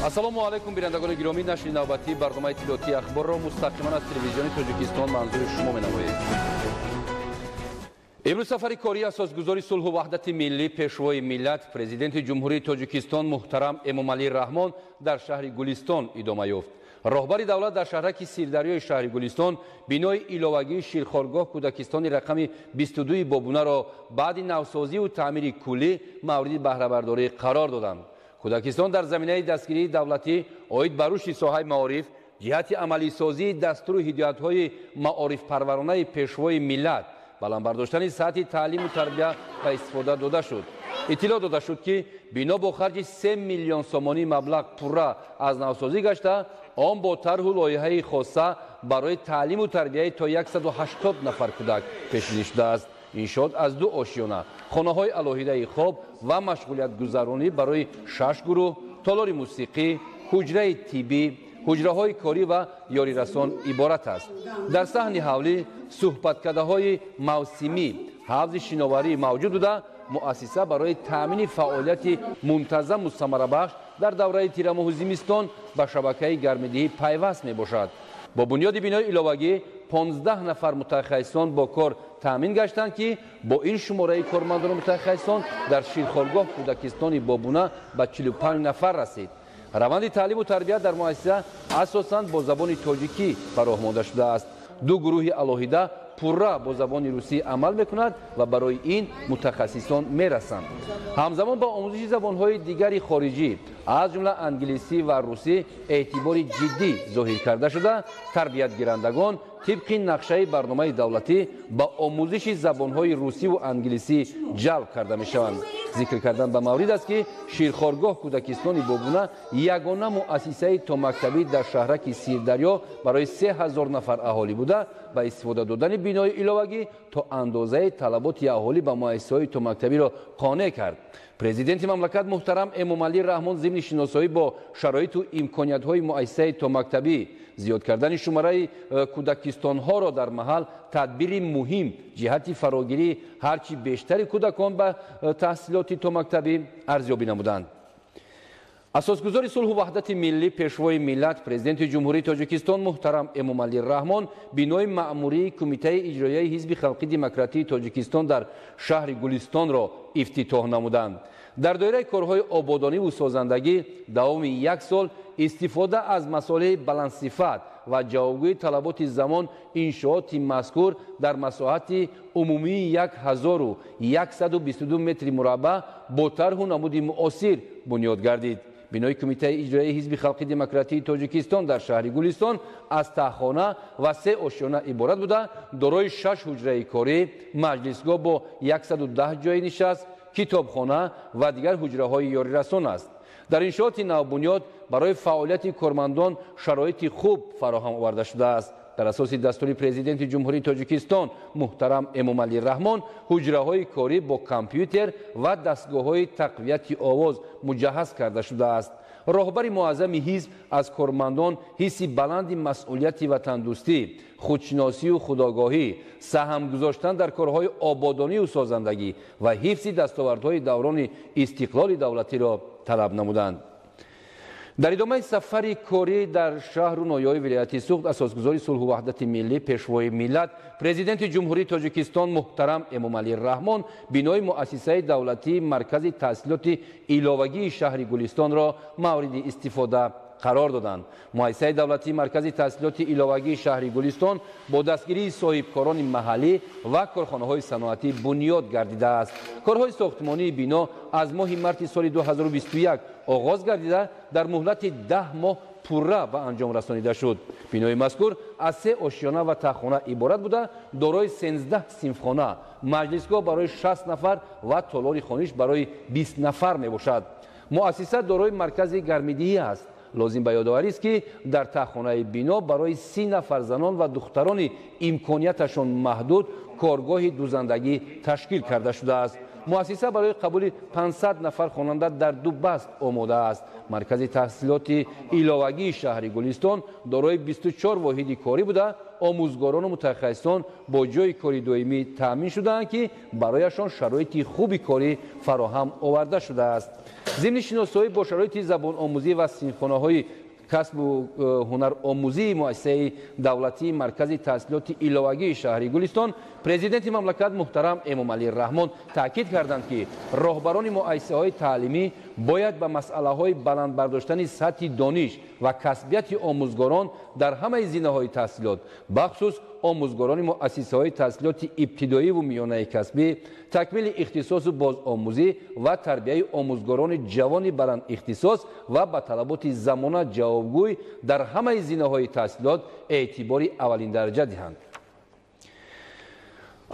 Ассалому алайкум, бинандагони гиромӣ. Нашри навбатии барномаи иттилоотии ахборро мустақиман аз телевизиони Тоҷикистон манзури шумо менамоем. Имрӯз сафари кории асосгузори сулҳу ваҳдати миллӣ, пешвои миллат, президенти Ҷумҳурии Тоҷикистон муҳтарам Эмомалӣ Раҳмон дар шаҳри Гулистон идома ёфт. Роҳбари давлат дар шаҳраки Сирдарёи шаҳри Гулистон бинои иловагии ширхоргоҳ кӯдакистони рақами 22 Бобунаро баъди навсозиву таъмири куллӣ мавриди баҳрабардорӣ қарор доданд. Кӯдакистон дар заминаи дастгирии давлатӣ оид ба рушди соҳаи маориф, ҷиҳати амалисозии дастуру ҳидоятҳои маорифпарваронаи пешвои миллат, баланд бардоштани сатҳи таълиму тарбия ба истифода дода шуд. Иттилоъ дода шуд, ки бино бо харҷи 3 миллион сомонӣ маблағ пурра аз навсозӣ гашта, он бо тарҳу лоиҳаи хоса барои таълиму тарбияи то 180 нафар кӯдак пешбинӣ шудааст. Иншоот аз ду ошёна, хонаҳои алоҳидаи хоб ва машғулиятгузаронӣ барои 6 гурӯҳ, толори мусиқӣ, ҳуҷраи тиббӣ, ҳуҷраҳои корӣ ва ёрирасон иборат аст. Дар саҳни ҳавлӣ суҳбаткадаҳои мавсимӣ, ҳавзи шиноварӣ мавҷуд буда, муассиса барои таъмини фаъолияти мунтазаму самарабахш дар давраи тирамоҳу зимистон ба шабакаи гармидиҳӣ пайваст мебошад. Бо бунёди бинои иловагӣ 15 нафар мутахассисон бо кор таъмин гаштанд, ки бо ин шумораи кормандону мутахассисон дар ширхоргоҳ кӯдакистони Бобуна ба 45 нафар расид. Раванди таълиму тарбия дар муассиса асосан бо забони тоҷикӣ ба роҳ монда шудааст. Ду гурӯҳи алоҳида пурра бо забони русӣ амал мекунад ва барои ин мутахассисон мерасанд. Ҳамзамон ба омӯзиши забонҳои дигари хориҷӣ, аз ҷумла англисӣ ва русӣ, эътибори ҷиддӣ зоҳир карда шуда, тарбиятгирандагон тибқи нақшаи барномаи давлатӣ ба омӯзиши забонҳои русиву англисӣ ҷалб карда мешаванд. Зикр кардан ба маврид аст, ки ширхоргоҳ кӯдакистони Бобуна ягона муассисаи томактабӣ дар шаҳраки Сирдарё барои 3000 нафар аҳолӣ буда, ба истифода додани бинои иловагӣ то андозаи талаботи аҳолӣ ба муассисаҳои томактабиро қонеъ кард. Президенти мамлакат муҳтарам Эмомалӣ Раҳмон зимни шиносоӣ бо шароиту имкониятҳои муассисаи томактабӣ, зиёд кардани шумораи кӯдакистонҳоро дар маҳал тадбири муҳим ҷиҳати фарогирии ҳарчи бештари кӯдакон ба таҳсилоти томактабӣ арзёбӣ намуданд. Асосгузори сулҳу ваҳдати миллӣ, пешвои миллат, президенти Ҷумҳурии Тоҷикистон муҳтарам Эмомалӣ Раҳмон бинои маъмурии Кумитаи иҷроияи Ҳизби халқи демократии Тоҷикистон дар шаҳри Гулистонро ифтитоҳ намуданд. Дар доираи корҳои ободониву созандагӣ давоми як сол истифода аз масолеҳи баландсифат ва ҷавобгӯи талаботи замон иншооти мазкур дар масоҳати умумии 1122 метри мураббаъ бо тарҳу намуди муосир бунёд гардид. Бинои Кумитаи иҷроияи Ҳизби халқи демократии Тоҷикистон дар шаҳри Гулистон аз таҳхона ва 3 ошёна иборат буда, дорои 6 ҳуҷраи корӣ, маҷлисгоҳ бо 110 ҷойи нишаст, китобхона ва дигар ҳуҷраҳои ёрирасон аст. Дар иншооти навбунёд барои фаъолияти кормандон шароити хуб фароҳам оварда шудааст. Дар асоси дастури президенти Ҷумҳурии Тоҷикистон муҳтарам Эмомалӣ Раҳмон ҳуҷраҳои корӣ бо компютер ва дастгоҳҳои тақвияти овоз муҷаҳҳаз карда шудааст. Роҳбари муаззами ҳизб аз кормандон ҳисси баланди масъулияти ватандӯстӣ, худшиносию худогоҳӣ, саҳм гузоштан дар корҳои ободонию созандагӣ ва ҳифзи дастовардҳои даврони истиқлоли давлатиро талаб намуданд. Дар идомаи сафари корӣ дар шаҳру ноҳияҳои вилояти Суғд асосгузори сулҳу ваҳдати миллӣ, пешвои миллат, президенти Ҷумҳурии Тоҷикистон муҳтарам Эмомалӣ Раҳмон бинои муассисаи давлатии маркази таҳсилоти иловагии шаҳри Гулистонро мавриди истифода қарор доданд. Муассисаи давлатии маркази таҳсилоти иловагии шаҳри Гулистон бо дастгирии соҳибкорони маҳаллӣ ва корхонаҳои саноатӣ бунёд гардидааст. Корҳои сохтмонии бино аз моҳи марти соли 2021 оғоз гардида, дар муҳлати 10 моҳ пурра ба анҷом расонида шуд. Бинои мазкур аз 3 ошёна ва таҳхона иборат буда, дорои 13 синфхона, маҷлисгоҳ барои 60 нафар ва толори хониш барои 20 нафар мебошад. Муассиса дорои маркази гармидиҳӣ аст. Лозим ба ёдоварист, ки дар таҳхонаи бино барои 30 нафар занон ва духтарони имконияташон маҳдуд коргоҳи дузандагӣ ташкил карда шудааст. Муассиса барои қабули 500 нафар хонанда дар ду баст омода аст. Маркази таҳсилоти иловагии шаҳри Гулистон дорои 24 воҳиди корӣ буда, омӯзгорону мутахассисон бо ҷойи кори доимӣ таъмин шудаанд, ки барояшон шароити хуби корӣ фароҳам оварда шудааст. Зимни шиносоӣ бо шароити забономӯзӣ ва синфхонаҳои касбу ҳунаромӯзии муассисаи давлатии Маркази таҳсилоти иловагии шаҳри Гулистон, президенти мамлакат муҳтарам Эмомалӣ Раҳмон таъкид карданд, ки роҳбарони муассисаҳои таълимӣ бояд ба масъалаҳои баланд бардоштани сатҳи дониш ва касбияти омӯзгорон дар ҳамаи зинаҳои таҳсилот, бахусус омӯзгорони муассисаҳои таҳсилоти ибтидоиву миёнаи касбӣ, такмили ихтисосу бозомӯзӣ ва тарбияи омӯзгорони ҷавони баландихтисос ва ба талаботи замона ҷавобгӯй дар ҳамаи зинаҳои таҳсилот эътибори аввалиндараҷа диҳанд.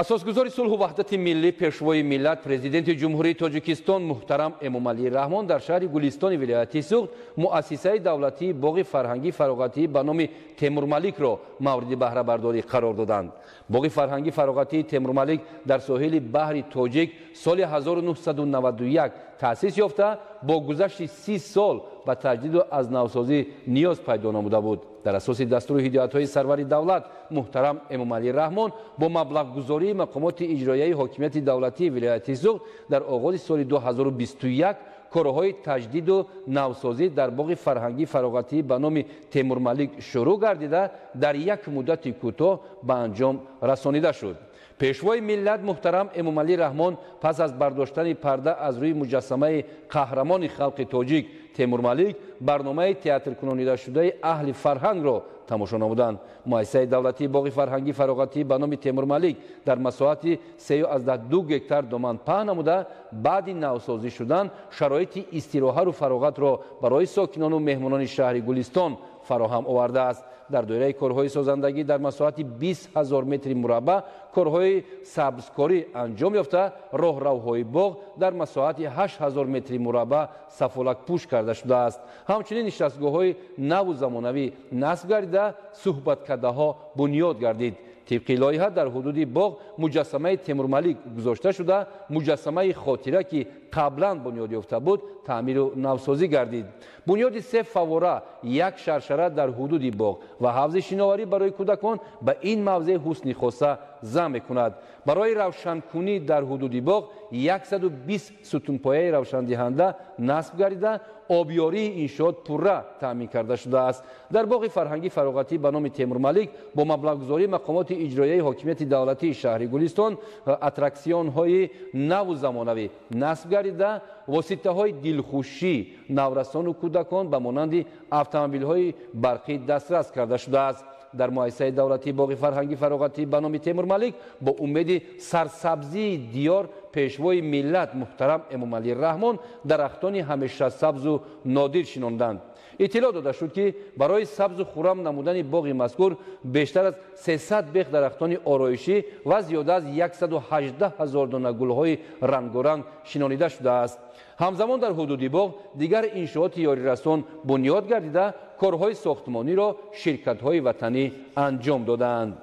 Асосгузори сулҳу ваҳдати миллӣ, пешвои миллат, президенти Ҷумҳурии Тоҷикистон муҳтарам Эмомалӣ Раҳмон дар шаҳри Гулистони вилояти Суғд муассисаи давлатии боғи фарҳангӣ фароғатӣ ба номи Темурмаликро мавриди баҳрабардорӣ қарор доданд. Боғи фарҳангӣ фароғатии Темурмалик дар соҳили баҳри Тоҷик соли 1991 таъсис ёфта, бо гузашти 30 сол ба таҷдиду аз навсозӣ ниёз пайдо намуда буд. Дар асоси дастуру ҳидоятҳои сарвари давлат муҳтарам Эмомалӣ Раҳмон бо маблағгузории мақомоти иҷроияи ҳокимияти давлатии вилояти Суғд дар оғози соли 2021 корҳои таҷдиду навсозӣ дар боғи фарҳангӣ фароғатӣ ба номи Темурмалик шурӯъ гардида, дар як муддати кӯтоҳ ба анҷом расонида шуд. Пешвои миллат муҳтарам Эмомалӣ Раҳмон пас аз бардоштани парда аз рӯи муҷассамаи қаҳрамони халқи тоҷик Темурмалик барномаи театркунонидашудаи аҳли фарҳангро тамошо намуданд. Муассисаи давлатии боғи фарҳангӣ фароғатӣ ба номи Темурмалик дар масоҳати 3,2 гектар доман паҳн намуда, баъди навсозӣ шудан шароити истироҳару фароғатро барои сокинону меҳмонони шаҳри Гулистон фароҳам овардааст. Дар доираи корҳои созандагӣ дар масоҳати 20 000 метри мураббаъ корҳои сабзкорӣ анҷом ёфта, роҳравҳои боғ дар масоҳати 8 000 метри мураббаъ сафолакпӯш карда шудааст. Ҳамчунин нишастгоҳҳои наву замонавӣ насб гардида, суҳбаткадаҳо бунёд гардид. Тибқи лоиҳа дар ҳудуди боғ муҷассамаи Темурмалик гузошта шуда, муҷассамаи хотира, ки қаблан бунёд ёфта буд, таъмиру навсозӣ гардид. Бунёди 3 фаввора, як шаршара дар ҳудуди боғ ва ҳавзи шиноварӣ барои кӯдакон ба ин мавзеъ ҳусни хоса зам мекунад. Барои равшанкунӣ дар ҳудуди боғ 120 сутунпояи равшандиҳанда насб гардида, обёрии иншоот пурра таъмин карда шудааст. Дар боғи фарҳангӣ фароғатӣ ба номи Темурмалик бо маблағгузории мақомоти иҷроияи ҳокимияти давлатии шаҳри Гулистон аттраксионҳои наву замонавӣ насб гардида, воситаҳои дилхушӣ наврасону кӯдакон ба монанди автомобилҳои барқӣ дастрас карда шудааст. Дар муассисаи давлатии боғи фарҳангӣ фароғатӣ ба номи Темурмалик бо умеди сарсабзии диёр пешвои миллат муҳтарам Эмомалӣ Раҳмон дарахтони ҳамешасабзу нодир шинонданд. Иттилоъ дода шуд, ки барои сабзу хуррам намудани боғи мазкур бештар аз 300 бех дарахтони ороишӣ ва зиёда аз 118 000 дона гулҳои рангоранг шинонида шудааст. Ҳамзамон дар ҳудуди боғ дигар иншооти ёрирасон бунёд гардида, корҳои сохтмониро ширкатҳои ватанӣ анҷом додаанд.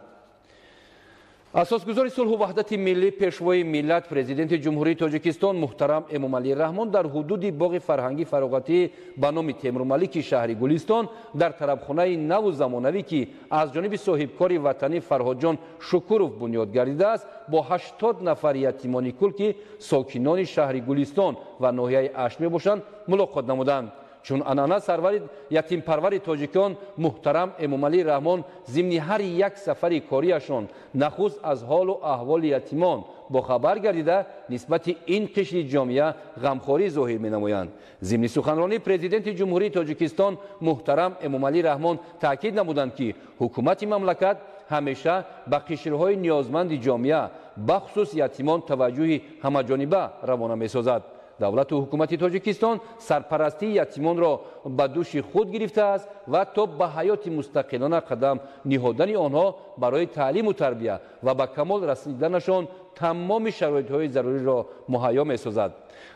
Асосгузори сулҳу ваҳдати миллӣ, пешвои миллат, президенти Ҷумҳурии Тоҷикистон муҳтарам Эмомалӣ Раҳмон дар ҳудуди боғи фарҳангӣ фароғатӣ ба номи Темурмалики шаҳри Гулистон дар тарабхонаи наву замонавӣ, ки аз ҷониби соҳибкори ватанӣ Фарҳодҷон Шукуров бунёд гардидааст, бо 80 нафар ятимони кул, ки сокинони шаҳри Гулистон ва ноҳияи Ашт мебошанд, мулоқот намуданд. Чун анъана сарвари ятимпарвари тоҷикон муҳтарам Эмомалӣ Раҳмон зимни ҳар як сафари кориашон нахуст аз ҳолу аҳволи ятимон бохабар гардида, нисбати ин қишри ҷомеа ғамхорӣ зоҳир менамоянд. Зимни суханронӣ президенти Ҷумҳурии Тоҷикистон муҳтарам Эмомалӣ Раҳмон таъкид намуданд, ки ҳукумати мамлакат ҳамеша ба қишрҳои ниёзманди ҷомеа, бахусус ятимон, таваҷҷӯҳи ҳамаҷониба равона месозад. Давлату ҳукумати Тоҷикистон сарпарастии ятимонро ба дӯши худ гирифтааст ва то ба ҳаёти мустақилона қадам ниҳодани онҳо барои таълиму тарбия ва ба камол расиданашон тамоми шароитҳои заруриро муҳайё месозад.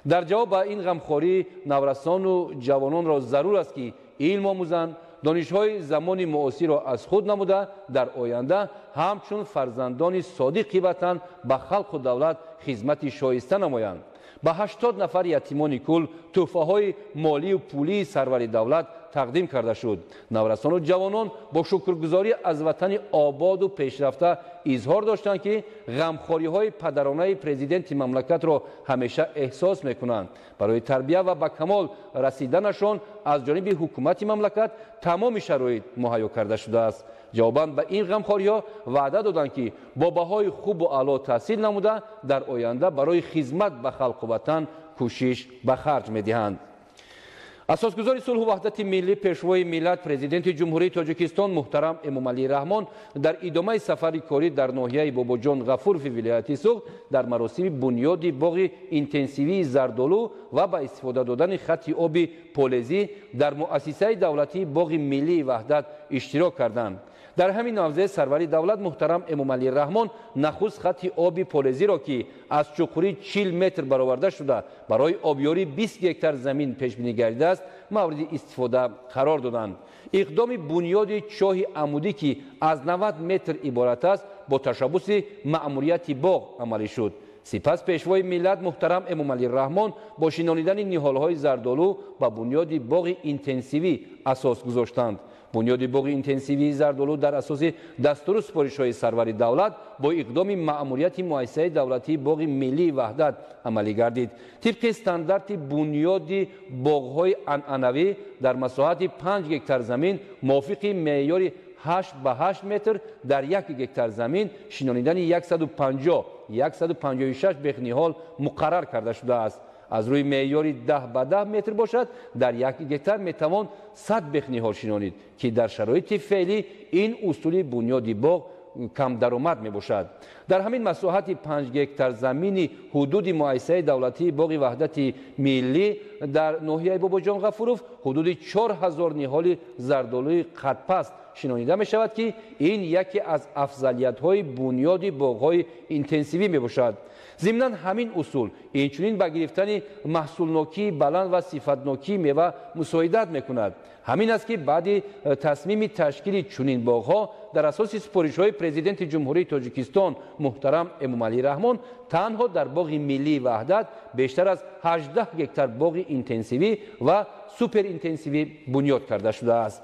Дар ҷавоб ба ин ғамхорӣ наврасону ҷавононро зарур аст, ки илм омӯзанд, Донишҳои замони муосирро аз худ намуда, дар оянда ҳамчун фарзандони содиқи ватан ба халқу давлат хизмати шоиста намоянд. Ба 80 нафар ятимони кул тӯҳфаҳои молию пулии сарвари давлат тақдим карда шуд. Наврасону ҷавонон бо шукргузорӣ аз ватани ободу пешрафта изҳор доштанд, ки ғамхориҳои падаронаи президенти мамлакатро ҳамеша эҳсос мекунанд. Барои тарбия ва ба камол расиданашон аз ҷониби ҳукумати мамлакат тамоми шароит муҳайё карда шудааст. Ҷавобан ба ин ғамхориҳо ваъда доданд, ки бо баҳои хубу аъло таҳсил намуда, дар оянда барои хизмат ба халқу ватан кӯшиш ба харҷ медиҳанд. Асосгузори сулҳу ваҳдати миллӣ, пешвои миллат, президенти Ҷумҳурии Тоҷикистон муҳтарам Эмомалӣ Раҳмон дар идомаи сафари корӣ дар ноҳияи Бобоҷон Ғафурови вилояти Суғд дар маросими бунёди боғи интенсивии зардолу ва ба истифода додани хатти оби полезӣ дар муассисаи давлатии боғи миллии Ваҳдат иштирок карданд. Дар ҳамин мавзеъ сарвари давлат муҳтарам Эмомалӣ Раҳмон нахуст хатти оби полезиро, ки аз чуқурӣ 40 метр бароварда шуда, барои обёрии 20 гектар замин пешбинӣ гардидааст, мавриди истифода қарор доданд. Иқдоми бунёди чоҳи амудӣ, ки аз 90 метр иборат аст, бо ташаббуси маъмурияти боғ амалӣ шуд. Сипас пешвои миллат муҳтарам Эмомалӣ Раҳмон бо шинонидани ниҳолҳои зардолу ба бунёди боғи интенсивӣ асос гузоштанд. Бунёди боғи интенсивии зардолу дар асоси дастуру супоришҳои сарвари давлат бо иқдоми маъмурияти муассисаи давлатии боғи миллии Ваҳдат амалӣ гардид. Тибқи стандарти бунёди боғҳои анъанавӣ дар масоҳати 5 гектар замин мувофиқи меъёри 8 ба 8 метр дар 1 гектар замин шинонидани 150-156 бех ниҳол муқаррар карда шудааст. Аз рӯи меъёри 10 ба 10 метр бошад, дар 1 гектар метавон 100 бех ниҳол шинонид, ки дар шароити феълӣ ин усули бунёди боғ камдаромад мебошад. Дар ҳамин масоҳати 5 гектар замини ҳудуди муассисаи давлатии боғи Ваҳдати миллӣ дар ноҳияи Бобоҷон Ғафуров ҳудуди 4000 ниҳоли зардолуи қадпаст шинонида мешавад, ки ин яке аз афзалиятҳои бунёди боғҳои интенсивӣ мебошад. Зимнан ҳамин усул инчунин ба гирифтани маҳсулнокии баланд ва сифатнокии мева мусоидат мекунад. Ҳамин аст, ки баъди тасмими ташкили чунин боғҳо дар асоси супоришҳои президенти Ҷумҳурии Тоҷикистон муҳтарам Эмомалӣ Раҳмон танҳо дар боғи миллии Ваҳдат бештар аз 18 гектар боғи интенсивӣ ва суперинтенсивӣ бунёд карда шудааст.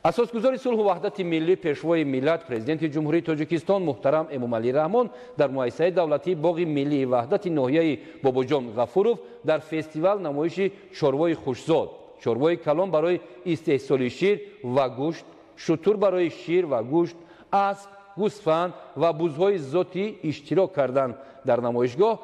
Асосгузори сулҳу ваҳдати миллӣ, пешвои миллат, президенти Ҷумҳурии Тоҷикистон муҳтарам Эмомалӣ Раҳмон дар муассисаи давлатии боғи миллии Ваҳдати ноҳияи Бобоҷон Ғафуров дар фестивал намоиши чорвои хушзод, чорвои калон барои истеҳсоли шир ва гӯшт, шутур барои шир ва гӯшт, асп, гӯсфанд ва бузҳои зотӣ иштирок карданд. Дар намоишгоҳ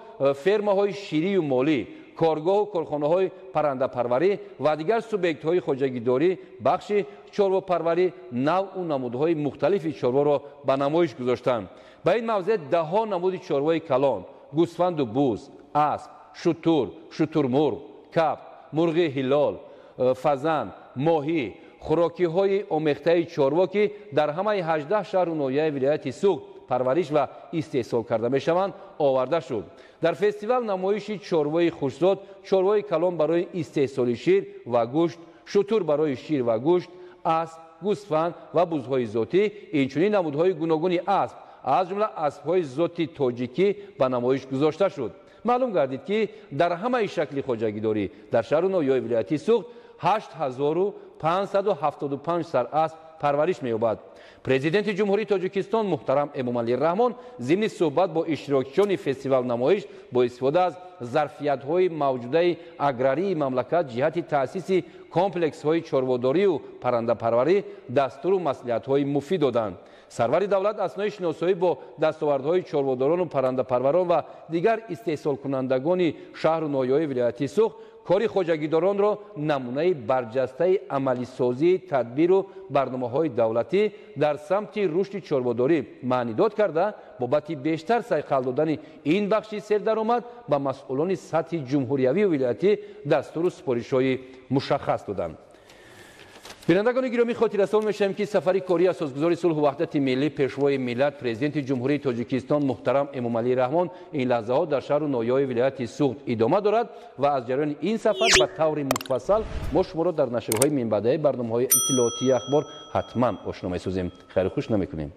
фермаҳои ширию молӣ, коргоҳу корхонаҳои паррандапарварӣ ва дигар субъектҳои хоҷагидорӣ бахши чорвопарварӣ навъу намудҳои мухталифи чорворо ба намоиш гузоштанд. Ба ин мавзеъ даҳҳо намуди чорвои калон, гӯсфанду буз, асп, шутур, шутурмурғ, кабк, мурғи ҳилол, фазан, моҳӣ, хӯрокиҳои омехтаи чорво, ки дар ҳамаи 18 шаҳру ноҳияи вилояти Суғд парвариш ва истеҳсол карда мешаванд, оварда шуд. Дар фестивал намоиши чорвои хушзод, чорвои калон барои истеҳсоли шир ва гӯшт, шутур барои шир ва гӯшт, асп, гӯсфанд ва бузҳои зотӣ, инчунин намудҳои гуногуни асп, аз ҷумла аспҳои зоти тоҷикӣ ба намоиш гузошта шуд. Маълум гардид, ки дар ҳамаи шакли хоҷагидорӣ дар шаҳру ноҳияҳои вилояти Суғд 8575 сар асп парвариш меёбад. Президенти Ҷумҳурии Тоҷикистон муҳтарам Эмомалӣ Раҳмон зимни суҳбат бо иштирокчиёни фестивал намоиш бо истифода аз зарфиятҳои мавҷудаи аграрии мамлакат ҷиҳати таъсиси комплексҳои чорводорию паррандапарварӣ дастуру маслиҳатҳои муфид доданд. Сарвари давлат аснои шиносоӣ бо дастовардҳои чорводорону паррандапарварон ва дигар истеҳсолкунандагони шаҳру ноҳияҳои вилояти Суғд кори хоҷагидоронро намунаи барҷастаи амалисозии тадбиру барномаҳои давлатӣ дар самти рушди чорводорӣ маънидод карда, бобати бештар сайқал додани ин бахши сердаромад ба масъулони сатҳи ҷумҳуриявию вилоятӣ дастуру супоришҳои мушаххас доданд. Бинандагони гиромӣ, хотиррасон мешавем, ки сафари кории асосгузори сулҳу ваҳдати миллӣ, пешвои миллат, президенти Ҷумҳурии Тоҷикистон муҳтарам Эмомалӣ Раҳмон ин лаҳзаҳо дар шаҳру ноҳияҳои вилояти Суғд идома дорад ва аз ҷараёни ин сафар ба таври муфассал мо шуморо дар нашрҳои минбаъдаи барномаҳои иттилоотии «Ахбор» ҳатман ошно месозем. Хайру хуш намекунем.